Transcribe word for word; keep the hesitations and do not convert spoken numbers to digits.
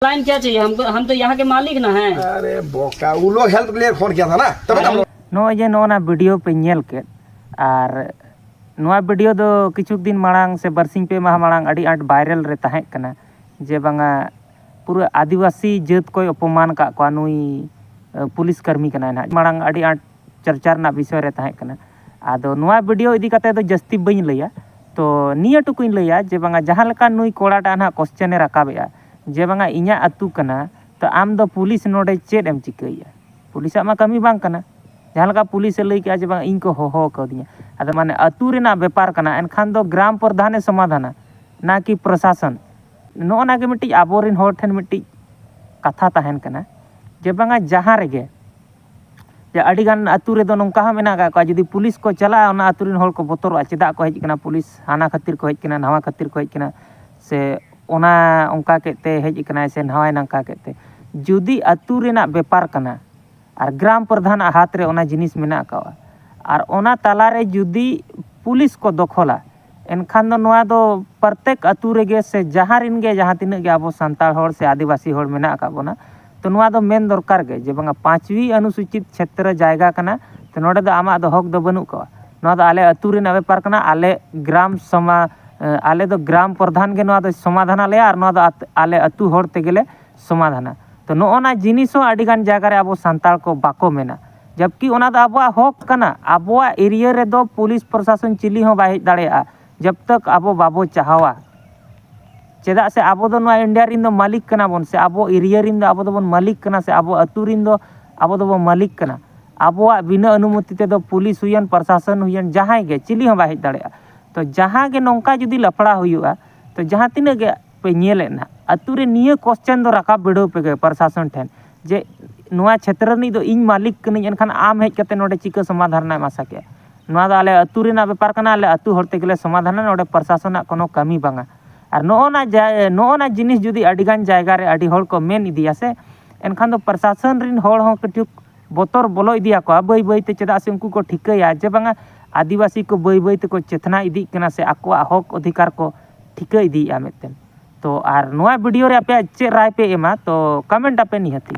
Time क्या चाहिए हमको? हम तो यहाँ के मालिक ना हैं। अरे बोका, वो लोग हेल्प के लिए फोन किया था ना, तभी तो हम लोग ᱱᱚᱜᱼᱚᱭ ᱡᱮ ᱱᱚᱜᱼᱚ ᱱᱟ ᱵᱷᱤᱰᱤᱭᱳ ᱯᱮ ᱧᱮᱞ ᱠᱮᱫ, ᱟᱨ ᱱᱚᱣᱟ ᱵᱷᱤᱰᱤᱭᱳ ᱫᱚ ᱠᱤᱪᱷᱩ ᱫᱤᱱ ᱢᱟᱲᱟᱝ ᱥᱮ ᱵᱟᱨᱥᱤᱧ ᱯᱮ ᱢᱟᱦᱟ ᱢᱟᱲᱟᱝ ᱟᱹᱰᱤ ᱟᱸᱴ ᱵᱷᱟᱭᱨᱟᱞ ᱨᱮ ᱛᱟᱦᱮᱸ ᱠᱟᱱᱟ, ᱡᱮ ᱵᱟᱝᱟ ᱯᱩᱨᱟᱹ ᱟᱹᱫᱤᱵᱟᱹᱥᱤ ᱡᱟᱹᱛ ᱠᱚᱭ ᱚᱯᱚᱢᱟᱱ ᱟᱠᱟᱫ ᱠᱚᱣᱟ ᱱᱩᱭ ᱟᱹ, ᱯᱩᱞᱤᱥ ᱠᱟᱹᱨᱢᱤ ᱠᱟᱱᱟᱭ ᱱᱟᱦᱟᱜ᱾ ᱢᱟᱲᱟᱝ ᱟᱹᱰᱤ ᱟᱸᱴ ᱪᱟᱨᱪᱟ ᱨᱮᱱᱟᱜ ᱵᱤᱥᱚᱭ ᱨᱮ ᱛᱟᱦᱮᱸ ᱠᱟᱱᱟ᱾ ᱟᱫᱚ ᱱᱚᱣᱟ ᱵᱷᱤᱰᱤᱭᱳ ᱤᱫᱤ ᱠᱟᱛᱮ ᱫᱚ ᱡᱟᱹᱥᱛᱤ ᱵᱟᱹᱧ ᱞᱟᱹᱭᱟ, ᱛᱚ ᱱᱤᱭᱟᱹ ᱴᱩᱠᱩᱧ ᱞᱟᱹᱭᱟ ᱡᱮ ᱵᱟᱝᱟ ᱡᱟᱦᱟᱸ ᱞᱮᱠᱟ ᱱᱩᱭ ᱠᱚᱲᱟᱴᱟᱜ ᱱᱟᱦᱟᱜ ᱠᱚᱥᱪᱮᱱᱮ ᱨᱟᱠᱟᱵᱮᱜᱼᱟ ᱡᱮ ᱵᱟᱝᱟ ᱤᱧᱟᱹᱜ ᱟᱹᱛᱩ ᱠᱟᱱᱟ, ᱛᱚ ᱟᱢ ᱫᱚ ᱯᱩᱞᱤᱥ ᱱᱚᱰᱮ ᱪᱮᱫ ᱮᱢ ᱪᱤᱠᱟᱹᱭᱮᱜᱼᱟ? ᱯᱩᱞᱤᱥᱟᱜ ᱢᱟ ᱠᱟᱹᱢᱤ ᱵᱟᱝ ᱠᱟᱱᱟ᱾ ᱡᱟᱦᱟᱸ ᱞᱮᱠᱟ ᱯᱩᱞᱤᱥᱮ ᱞᱟᱹᱭ ᱠᱮᱜᱼᱟ ᱡᱮ ᱵᱟᱝ ᱤᱧ ᱠᱚ ᱦᱚᱦᱚ ᱠᱟᱣᱫᱤᱧᱟ, ᱟᱫᱚ ᱢᱟᱱᱮ ᱟᱹᱛᱩ ᱨᱮᱱᱟᱜ ᱵᱮᱯᱟᱨ ᱠᱟᱱᱟ, ᱮᱱᱠᱷᱟᱱ ᱫᱚ ᱜᱨᱟᱢ ᱯᱨᱚᱫᱷᱟᱱᱮ ᱥᱚᱢᱟᱫᱷᱟᱱᱟ, ᱱᱟ ᱠᱤ ᱯᱨᱚᱥᱟᱥᱚᱱ᱾ ᱱᱚᱜᱼᱚ ᱱᱟ ᱜᱮ ᱢᱤᱫᱴᱤᱡ ᱟᱵᱚᱨᱮᱱ ᱦᱚᱲ ᱴᱷᱮᱱ ᱢᱤᱫᱴᱤᱡ ᱠᱟᱛᱷᱟ ᱛᱟᱦᱮᱱ ᱠᱟᱱᱟ ᱡᱮ ᱵᱟᱝᱟ ᱡᱟᱦᱟᱸ ᱨᱮᱜᱮ ᱡᱮ ᱟᱹᱰᱤᱜᱟᱱ ᱟᱹᱛᱩ ᱨᱮᱫᱚ ᱱᱚᱝᱠᱟ ᱦᱚᱸ ᱢᱮᱱᱟᱜ ᱟᱠᱟᱫ ᱠᱚᱣᱟ, ᱡᱩᱫᱤ ᱯᱩᱞᱤᱥ ᱠᱚ ᱪᱟᱞᱟᱜᱼᱟ ᱚᱱᱟ ᱟᱹᱛᱩ ᱨᱮᱱ ᱦᱚᱲ ᱠᱚ ᱵᱚᱛᱚᱨᱚᱜᱼᱟ, ᱪᱮᱫᱟᱜ ᱠᱚ ᱦᱮᱡ ᱠᱟᱱᱟ ᱯᱩᱞᱤᱥ, ᱦᱟᱱᱟ ᱠᱷᱟᱹᱛᱤᱨ ᱠᱚ ᱦᱮᱡ ᱠᱟᱱᱟ, ᱱᱟᱣᱟ ᱠᱷᱟᱹᱛᱤᱨ ᱠᱚ ᱦᱮᱡ ᱠᱟᱱᱟ, ᱥᱮ ᱚᱱᱟ ᱚᱱᱠᱟ ᱠᱮᱫ ᱛᱮ ᱦᱮᱡ ᱠᱟᱱᱟᱭ ᱥᱮ ᱱᱟᱣᱟᱭ ᱱᱚᱝᱠᱟ ᱠᱮᱫ ᱛᱮ᱾ ᱡᱩᱫᱤ ᱟᱹᱛᱩ ᱨᱮᱱᱟᱜ ᱵᱮᱯᱟᱨ ᱠᱟᱱᱟ ᱟᱨ ᱜᱨᱟᱢ ᱯᱨᱚᱫᱷᱟᱱᱟᱜ ᱦᱟᱛ ᱨᱮ ᱚᱱᱟ ᱡᱤᱱᱤᱥ ᱢᱮᱱᱟᱜ ᱟᱠᱟᱫᱼᱟ ᱟᱨ ᱚᱱᱟ ᱛᱟᱞᱟᱨᱮ ᱡᱩᱫᱤ ᱯᱩᱞᱤᱥ ᱠᱚ ᱫᱚᱠᱷᱚᱞᱟ, ᱮᱱᱠᱷᱟᱱ ᱫᱚ ᱱᱚᱣᱟ ᱫᱚ ᱯᱨᱚᱛᱮᱠ ᱟᱹᱛᱩ ᱨᱮᱜᱮ ᱥᱮ ᱡᱟᱦᱟᱸ ᱨᱮᱱ ᱜᱮ ᱡᱟᱦᱟᱸ ᱛᱤᱱᱟᱹᱜ ᱜᱮ ᱟᱵᱚ ᱥᱟᱱᱛᱟᱲ ᱦᱚᱲ ᱥᱮ ᱟᱹᱫᱤᱵᱟᱹᱥᱤ ᱦᱚᱲ ᱢᱮᱱᱟᱜ ᱟᱠᱟᱫ ᱵᱚᱱᱟ, ᱛᱚ ᱱᱚᱣᱟ ᱫᱚ ᱢᱮᱱ ᱫᱚᱨᱠᱟᱨ ᱜᱮ ᱡᱮ ᱵᱟᱝᱟ ᱯᱟᱸᱪᱣᱤ ᱚᱱᱩᱥᱩᱪᱤᱛ ᱪᱷᱮᱛᱨᱚ ᱡᱟᱭᱜᱟ ᱠᱟᱱᱟ, ᱛᱚ ᱱᱚᱰᱮ ᱫᱚ ᱟᱢᱟᱜ ᱫᱚ ᱦᱚᱠ ᱫᱚ ᱵᱟᱹᱱᱩᱜ ᱟᱠᱟᱫᱼᱟ᱾ ᱱᱚᱣᱟ ᱫᱚ ᱟᱞᱮ ᱟᱹᱛᱩ ᱨᱮᱱᱟᱜ ᱵᱮᱯᱟᱨ ᱠᱟᱱᱟ, ᱟᱞᱮ ᱜᱨᱟᱢ ᱥᱚᱢᱟ ᱟᱞᱮ ᱫᱚ ᱜᱨᱟᱢ ᱯᱨᱚᱫᱷᱟᱱ ᱜᱮ ᱱᱚᱣᱟ ᱫᱚ ᱥᱚᱢᱟᱫᱷᱟᱱ ᱟᱞᱮᱭᱟ ᱟᱨ ᱱᱚᱣᱟ ᱫᱚ ᱟᱛ- ᱟᱞᱮ ᱟᱹᱛᱩ ᱦᱚᱲ ᱛᱮᱜᱮᱞᱮ ᱥᱚᱢᱟᱫᱷᱟᱱᱟ᱾ ᱛᱚ ᱱᱚᱜᱼᱚ ᱱᱟ ᱡᱤᱱᱤᱥ ᱦᱚᱸ ᱟᱹᱰᱤᱜᱟᱱ ᱡᱟᱭᱜᱟ ᱨᱮ ᱟᱵᱚ ᱥᱟᱱᱛᱟᱲ ᱠᱚ ᱵᱟᱠᱚ ᱢᱮᱱᱟ, ᱡᱟᱵᱠᱤ ᱚᱱᱟ ᱫᱚ ᱟᱵᱚᱣᱟᱜ ᱦᱚᱠ ᱠᱟᱱᱟ᱾ ᱟᱵᱚᱣᱟᱜ ᱮᱨᱤᱭᱟ ᱨᱮᱫᱚ ᱯᱩᱞᱤᱥ ᱯᱨᱚᱥᱟᱥᱚᱱ ᱪᱤᱞᱤ ᱦᱚᱸ ᱵᱟᱭ ᱦᱮᱡ ᱫᱟᱲᱮᱭᱟᱜᱼᱟ ᱡᱟᱵ ᱛᱟᱠ ᱟᱵᱚ ᱵᱟᱵᱚ ᱪᱟᱦᱟᱣᱟ᱾ ᱪᱮᱫᱟᱜ ᱥᱮ ᱟᱵᱚ ᱫᱚ ᱱᱚᱣᱟ ᱤᱱᱰᱤᱭᱟ ᱨᱮᱱ ᱫᱚ ᱢᱟᱹᱞᱤᱠ ᱠᱟᱱᱟ ᱵᱚᱱ, ᱥᱮ ᱟᱵᱚ ᱮᱨᱤᱭᱟ ᱨᱮᱱ ᱫᱚ ᱟᱵᱚ ᱫᱚᱵᱚᱱ ᱢᱟᱹᱞᱤᱠ ᱠᱟᱱᱟ, ᱥᱮ ᱟᱵᱚ ᱟᱹᱛᱩ ᱨᱮᱱ ᱫᱚ ᱟᱵᱚ ᱫᱚᱵᱚᱱ ᱢᱟᱹᱞᱤᱠ ᱠᱟᱱᱟ᱾ ᱟᱵᱚᱣᱟᱜ ᱵᱤᱱᱟᱹ ᱚᱱᱩᱢᱚᱛᱤ ᱛᱮᱫᱚ ᱯᱩᱞᱤᱥ ᱦᱩᱭᱮᱱ, ᱯᱨᱚᱥᱟᱥᱚᱱ ᱦᱩᱭᱮᱱ, ᱡᱟᱦᱟᱸᱭ ᱜᱮ ᱪᱤᱞᱤ ᱦᱚᱸ ᱵᱟᱭ ᱦᱮᱡ ᱫᱟᱲᱮᱭᱟᱜᱼᱟ᱾ ᱛᱚ ᱡᱟᱦᱟᱸ ᱜᱮ ᱱᱚᱝᱠᱟ ᱡᱩᱫᱤ ᱞᱟᱯᱲᱟ ᱦᱩᱭᱩᱜᱼᱟ, ᱛᱚ ᱡᱟᱦᱟᱸ ᱛᱤᱱᱟᱹᱜ ᱜᱮ ᱯᱮ ᱧᱮᱞᱮᱫ ᱱᱟᱦᱟᱜ ᱟᱹᱛᱩ ᱨᱮ ᱱᱤᱭᱟᱹ ᱠᱚᱥᱪᱮᱱ ᱫᱚ ᱨᱟᱠᱟᱵ ᱵᱤᱰᱟᱹᱣ ᱯᱮᱜᱮ ᱯᱨᱚᱥᱟᱥᱚᱱ ᱴᱷᱮᱱ ᱡᱮ ᱱᱚᱣᱟ ᱪᱷᱮᱛᱨᱚ ᱨᱤᱱᱤᱡ ᱫᱚ ᱤᱧ ᱢᱟᱹᱞᱤᱠ ᱠᱟᱹᱱᱟᱹᱧ, ᱮᱱᱠᱷᱟᱱ ᱟᱢ ᱦᱮᱡ ᱠᱟᱛᱮ ᱱᱚᱰᱮ ᱪᱤᱠᱟᱹ ᱥᱚᱢᱟᱫᱷᱟᱱ ᱨᱮᱱᱟᱜ ᱮᱢ ᱟᱥᱟ ᱠᱮᱜᱼᱟ? ᱱᱚᱣᱟ ᱫᱚ ᱟᱞᱮ ᱟᱹᱛᱩ ᱨᱮᱱᱟᱜ ᱵᱮᱯᱟᱨ ᱠᱟᱱᱟ, ᱟᱞᱮ ᱟᱹᱛᱩ ᱦᱚᱲ ᱛᱮᱜᱮᱞᱮ ᱥᱚᱢᱟᱫᱷᱟᱱᱟ, ᱱᱚᱰᱮ ᱯᱨᱚᱥᱟᱥᱚᱱᱟᱜ ᱠᱳᱱᱳ ᱠᱟᱹᱢᱤ ᱵᱟᱝᱟ᱾ ᱟᱨ ᱱᱚᱜᱼᱚ ᱱᱟ ᱡᱟ- ᱱᱚᱜᱼᱚ ᱱᱟ ᱡᱤᱱᱤᱥ ᱡᱩᱫᱤ ᱟᱹᱰᱤᱜᱟᱱ ᱡᱟᱭᱜᱟ ᱨᱮ ᱟᱹᱰᱤ ᱦᱚᱲ ᱠᱚ ᱢᱮᱱ ᱤᱫᱤᱭᱟ ᱥᱮ, ᱮᱱᱠᱷᱟᱱ ᱫᱚ ᱯᱨᱚᱥᱟᱥᱚᱱ ᱨᱮᱱ ᱦᱚᱲ ᱦᱚᱸ ᱠᱟᱹᱴᱤᱡ ᱵᱚᱛᱚᱨ ᱵᱚᱞᱚ ᱤᱫᱤᱭᱟᱠᱚᱣᱟ ᱵᱟᱹᱭ ᱵᱟᱹᱭ ᱛᱮ, ᱪᱮᱫᱟᱜ ᱥᱮ ᱩᱱᱠᱩ ᱠᱚ ᱴᱷᱤᱠᱟᱹᱭᱟ ᱡᱮ ᱵᱟᱝᱟ ᱟᱹᱫᱤᱵᱟᱹᱥᱤ ᱠᱚ ᱵᱟᱹᱭ ᱵᱟᱹᱭ ᱛᱮᱠᱚ ᱪᱮᱛᱱᱟ ᱤᱫᱤᱜ ᱠᱟᱱᱟ ᱥᱮ ᱟᱠᱚᱣᱟᱜ ᱦᱚᱠ ᱚᱫᱷᱤᱠᱟᱨ ᱠᱚ ᱴᱷᱤᱠᱟᱹ ᱤᱫᱤᱭᱮᱫᱼᱟ ᱢᱤᱫᱴᱮᱱ᱾ ᱛᱚ ᱟᱨ ᱱᱚᱣᱟ ᱵᱷᱤᱰᱤᱭᱳ ᱨᱮ ᱟᱯᱮᱭᱟᱜ ᱪᱮᱫ ᱨᱟᱭ ᱯᱮ ᱮᱢᱟ, ᱛᱚ ᱠᱚᱢᱮᱱᱴ ᱟᱯᱮ ᱱᱤᱦᱟᱹᱛᱤ᱾